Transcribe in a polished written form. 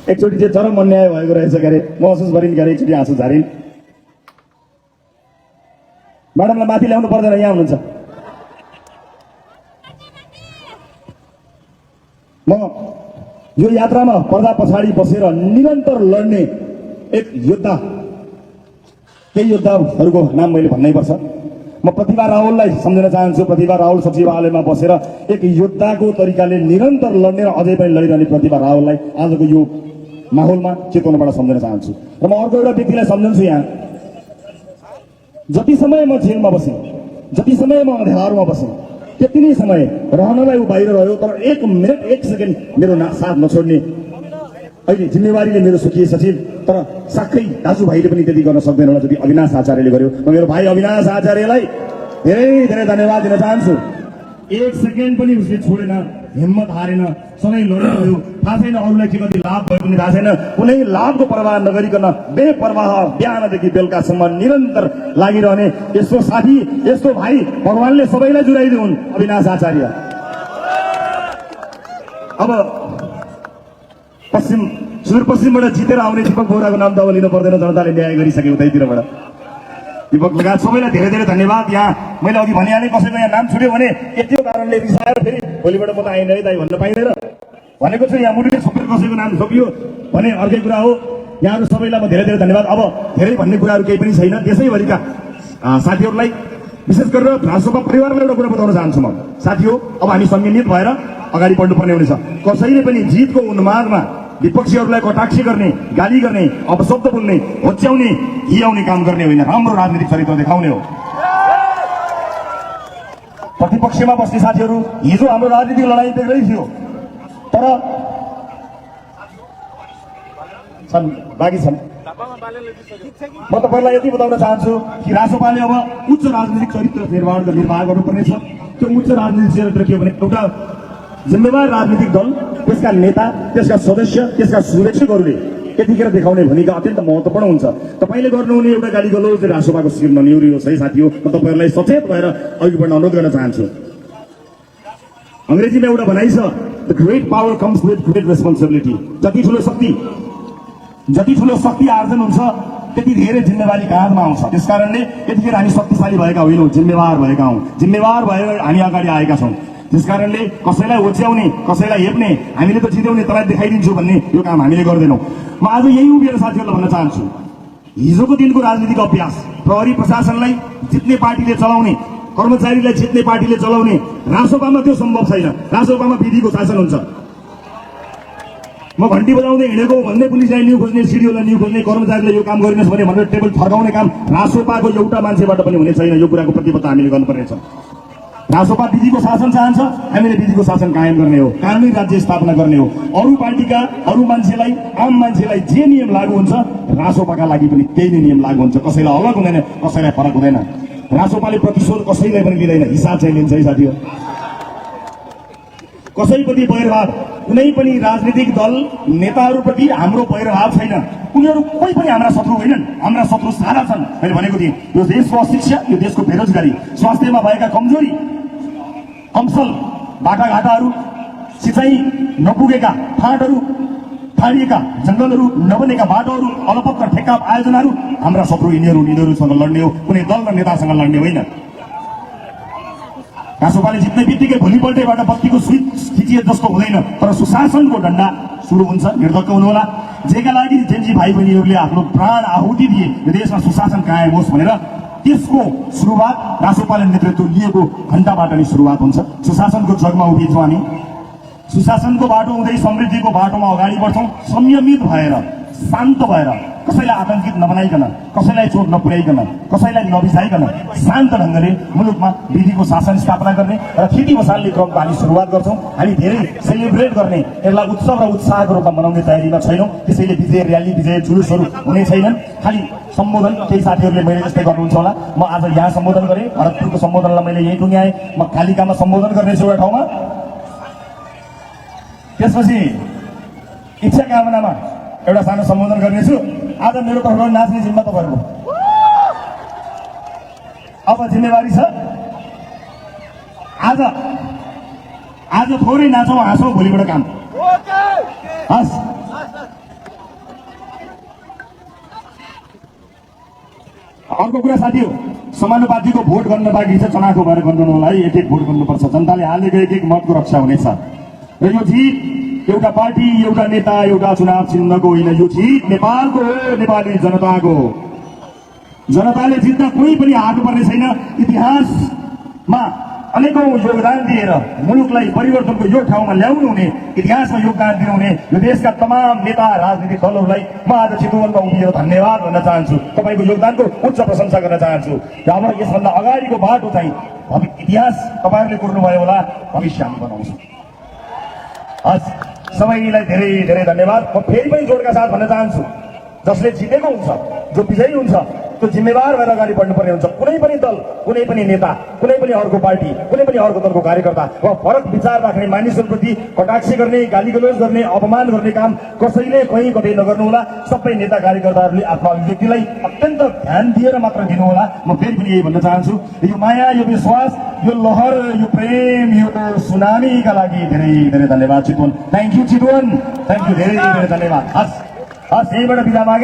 एकचोटि चाहिँ चरम अन्याय भएको रहेछ के अरे महसुस गरिन् के अरे एकचोटि आँसु झारिन् म्याडमलाई माथि ल्याउनु पर्दैन यहाँ हुनुहुन्छ म यो यात्रामा पर्दा पछाडि बसेर निरन्तर लड्ने एक योद्धा केही योद्धाहरूको नाम मैले भन्नै पर्छ म प्रतिभा रावललाई सम्झन चाहन्छु प्रतिभा रावल सचिवालयमा बसेर एक योद्धाको तरिकाले निरन्तर लड्ने र अझै पनि लडिरहने प्रतिभा रावललाई आजको यो माहौलमा चेतवनबाट सम्झन चाहन्छु र म अर्को एउटा व्यक्तिलाई सम्झन्छु यहाँ जति समय म जेलमा बसेँ जति समय म अँध्यारोमा बसेँ त्यति नै समय रहनलाई ऊ बाहिर रह्यो तर 1 मिनट 1 सेकेन्ड मेरो साथ नछोड्ने अहिले जिम्मेवारीले मेरो सुखी सचिव तर साक्कै दाजुभाइले पनि त्यति गर्न सक्दैन होला जति अविनाश आचार्यले गर्यो म मेरो भाइ अविनाश आचार्यलाई धेरै धेरै धन्यवाद दिन चाहन्छु 1 सेकेन्ड पनि उसले छोडेन हिम्मत हारेन सधैँ लडिरह्यो थाहा छैन अरूलाई के कति लाभ भयो पनि थाहा छैन कुनै लाभको परवाह नगरिकन बेपरवाह बिहानदेखि बेलुकासम्म निरन्तर लागिरहने यस्तो साथी यस्तो भाइ भगवानले सबैलाई जुराइदिउन् अविनाश आचार्य अब सुदूरपश्चिमबाट जितेर आउने दीपक बोहराको नाम त अब लिनु पर्दैन जनताले न्याय गरिसके उतैतिरबाट दीपक लगायत सबैलाई धेरै धेरै धन्यवाद यहाँ मैले अघि भनिहालेँ कसैको यहाँ नाम छुट्यो भने यतिको कारणले रिसाएर फेरि भोलिबाट म त आइन है दाइ भन्न पाइँदैन भनेको छु यहाँ मुटुले छोपेर कसैको नाम छोपियो भने अर्कै कुरा हो यहाँहरू सबैलाई म धेरै धेरै धन्यवाद अब धेरै भन्ने कुराहरू केही पनि छैन देशैभरिका साथीहरूलाई विशेष गरेर राष्ट्रपा परिवारलाई एउटा कुरा बताउन चाहन्छु म साथी हो अब हामी संयमित भएर अगाडि बढ्नुपर्ने हुनेछ कसैले पनि जितको उन्मादमा विपक्षीहरूलाई कटाक्ष गर्ने गाली गर्ने अपशब्द बोल्ने होच्याउने हियाउने काम गर्ने होइन राम्रो राजनीतिक चरित्र देखाउने हो प्रतिपक्षमा बस्ने साथीहरू हिजो हाम्रो राजनीतिक लडाईँ बेग्लै थियो तर छन् बाँकी छन् म तपाईँलाई यति बताउन चाहन्छु कि रासोपाले अब उच्च राजनीतिक चरित्र निर्वाह गर्नुपर्नेछ त्यो उच्च राजनीतिक चरित्र के हो भने एउटा जिम्मेवार राजनीतिक दल त्यसका नेता त्यसका सदस्य त्यसका सुरक्षकहरूले यतिखेर देखाउने भूमिका अत्यन्त महत्त्वपूर्ण हुन्छ तपाईले गर्नुहुने एउटा गाली गलौज रासोपाको शिर ननिउरियोस् है साथी हो म तपाईहरुलाई सचेत भएर अघि बढ्न अनुरोध गर्न चाहन्छु अंग्रेजीमा एउटा भनाइ छ the great power comes with great responsibility जति ठुलो शक्ति आर्जन हुन्छ त्यति धेरै जिम्मेवारी काँधमा आउँछ त्यसकारणले यतिखेर हामी शक्तिशाली भएका होइनौं जिम्मेवार भएका हौं जिम्मेवार भएर हामी अगाडि आएका छौं त्यसकारणले कसैलाई ओछ्याउने कसैलाई हेप्ने हामीले त जित्याउने तँलाई देखाइदिन्छु भन्ने यो काम हामीले गर्दैनौं म आज यही उभिएर साथीहरुलाई भन्न चाहन्छु हिजोको दिनको राजनीतिक अभ्यास प्रहरी प्रशासनलाई जित्ने पार्टीले चलाउने कर्मचारीलाई जित्ने पार्टीले चलाउने रासोपामा त्यो सम्भव छैन रासोपामा विधिको शासन हुन्छ म घण्टी बजाउँदै हिँडेको भन्दै पुलिसलाई न्यू खोज्ने सिडिओलाई न्यू खोज्ने कर्मचारीले यो काम गरिनुहोस् भनेर टेबल फर्काउने काम रासोपाको एउटा मान्छेबाट पनि हुने छैन यो कुराको प्रतिबद्धता हामीले गर्नुपर्नेछ रासोपा विधिको शासन चाहन्छ हामीले विधिको शासन कायम गर्ने हो कानुनी राज्य स्थापना गर्ने हो अरू पार्टीका अरू मान्छेलाई आम मान्छेलाई जे नियम लागू हुन्छ रासोपाका लागि पनि त्यही नै नियम लागू हुन्छ कसैलाई अलग हुँदैन कसैलाई फरक हुँदैन रासोपाले प्रतिशोध कसैलाई पनि लिँदैन हिसाब चाहिँ लिन्छ है साथीहरु कसैप्रति वैरभाव कुनै पनि राजनीतिक दल नेताहरूप्रति हाम्रो वैरभाव छैन उनीहरू कोही पनि हाम्रा शत्रु होइनन् हाम्रा शत्रु सारा छन् मैले भनेको थिएँ यो देशको अशिक्षा यो देशको बेरोजगारी स्वास्थ्यमा भएका कमजोरी कमसल बाटाघाटाहरू सिँचाइ नपुगेका फाँटहरू फाडिएका जंगलहरू नबनेका बाटोहरू अलपत्र ठेक्का आयोजनाहरू हाम्रा शत्रु यिनीहरूसँग लड्ने हो कुनै दल र नेतासँग लड्ने होइन रासोपाले जित्ने बित्तिकै भोलिपल्टैबाट बत्तीको स्विच खिचिए जस्तो हुँदैन तर सुशासनको डण्डा सुरु हुन्छ निर्धक्क हुनुहोला जेका लागि जेन्जी भाइ बहिनीहरूले आफ्नो प्राण आहुति दिए यो देशमा सुशासन कायम होस् भनेर त्यसको सुरुवात रासोपाले नेतृत्व लिएको घण्टाबाट नै सुरुवात हुन्छ सुशासनको जगमा उभिन्छौँ हामी सुशासनको बाटो हुँदै समृद्धिको बाटोमा अगाडि बढ्छौँ संयमित भएर शान्त भएर कसैलाई आतंकित नबनाइकन कसैलाई चोट नपुर्याइकन कसैलाई नबिसाइकन शान्त ढङ्गले मुलुकमा विधिको शासन स्थापना गर्ने र खेती बसाल्ने क्रमको हामी सुरुवात गर्छौँ हामी धेरै सेलिब्रेट गर्ने यसलाई उत्सव र उत्साहको रूपमा मनाउने तयारीमा छैनौँ त्यसैले विजय र्याली विजय जुलुसहरू हुने छैनन् खालि सम्बोधन केही साथीहरूले मैले जस्तै गर्नुहुन्छ होला म आज यहाँ सम्बोधन गरेँ भरतपुरको सम्बोधनलाई मैले यही टुङ्ग्याएँ म कालिकामा सम्बोधन गर्नेछु एउटा ठाउँमा त्यसपछि इच्छा कामनामा एउटा सानो सम्बोधन गर्नेछु आज मेरो तर्फबाट नाच्ने जिम्मा तपाईहरुको अब जिम्मेवारी छ आज थोरै नाचौँ हाँसौँ भोलिबाट काम हस् अर्को कुरा साथी हो, समानुपातिको भोट गर्न बाँकी छ, चनाखो भएर गर्नु होला है। एक एक भोट गर्नुपर्छ, जनताले हालेको एक एक मतको रक्षा हुनेछ। र यो जित एउटा पार्टी, एउटा नेता, एउटा चुनाव चिन्हको होइन, यो जित नेपालको हो, नेपाली जनताको हो। जनताले जित्न कोही पनि हार्नुपर्ने छैन। इतिहासमा अनेकौं योगदान दिएर मुलुकलाई परिवर्तनको यो ठाउँमा ल्याउनु हुने, इतिहासमा योगदान दिनुहुने यो देशका तमाम नेता, राजनीतिक दलहरूलाई म आज चितवनमा उभिएर धन्यवाद भन्न चाहन्छु। तपाईँको योगदानको उच्च प्रशंसा गर्न चाहन्छु। र अब यसभन्दा अगाडिको बाटो चाहिँ इतिहास तपाईँहरूले कोर्नुभयो होला, भविष्य हामी बनाउँछौँ। हस्, सबैलाई धेरै धेरै धन्यवाद। म फेरि पनि जोडका साथ भन्न चाहन्छु, जसले जितेको हुन्छ, जो विजयी हुन्छ, त्यो जिम्मेवार भएर अगाडि बढ्नुपर्ने हुन्छ। कुनै पनि दल, कुनै पनि नेता, कुनै पनि अर्को पार्टी, कुनै पनि अर्को दलको कार्यकर्ता वा फरक विचार राख्ने मानिसहरूप्रति कटाक्ष गर्ने, गालीगलोज गर्ने, अपमान गर्ने काम कसैले कहीँ कतै नगर्नुहोला। सबै नेता कार्यकर्ताहरूले आफ्नो अभिव्यक्तिलाई अत्यन्त ध्यान दिएर मात्र दिनुहोला। म फेरि पनि यही भन्न चाहन्छु, यो माया, यो विश्वास, यो लहर, यो प्रेम, यो सुनामीका लागि धेरै धेरै धन्यवाद Chitwan. Thank you Chitwan, thank you, धेरै धेरै धन्यवाद। हस्, यहीँबाट बिदा मागे।